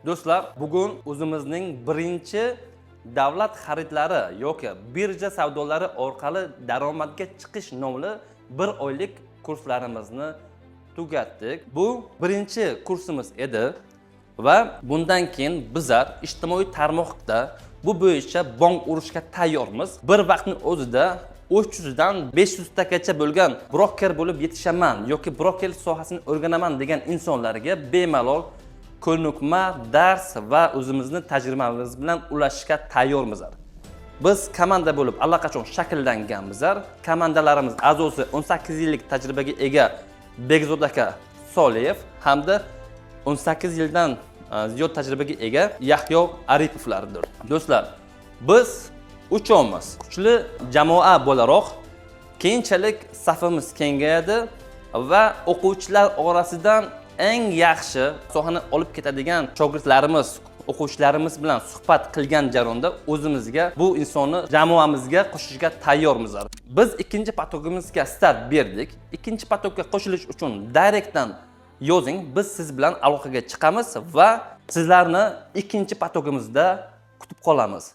Do'stlar, bugun o'zimizning birinchi davlat xaridlari yoki birja savdolari orqali daromadga chiqish nomli bir oylik kurslarimizni tugatdik. Bu birinchi kursimiz edi va bundan keyin bizlar ijtimoiy tarmoqda bu bo'yicha bong urishga tayyormiz. Bir vaqtning o'zida 300 dan 500 tagacha bo'lgan broker bo'lib yetishaman yoki broker sohasini o'rganaman degan insonlarga bemalol ko'nikma, dars va o'zimizni tajribamiz bilan ulashishga tayyormiz. Biz komanda bo'lib allaqachon shakllanganmiz. Komandalarimiz a'zosi 18 yillik tajribaga ega Begzod aka Soliyev hamda 18 yildan ziyod tajribaga ega Yahyo Aripovlardir. Do'stlar, biz uchovmiz kuchli jamoa bo'laroq keyinchalik safimiz kengayadi va o'quvchilar orasidan eng yaxshi sohani olib ketadigan shogirdlarimiz, o'quvchilarimiz bilan suhbat qilgan jarayonda o'zimizga bu insonni jamoamizga qo'shishga tayyormiz. Biz ikkinchi поток imizga start berdik. Ikkinchi поток ka qo'shilish uchun direktdan yozing, biz siz bilan aloqaga chiqamiz va sizlarni ikkinchi поток imizda kutib qolamiz.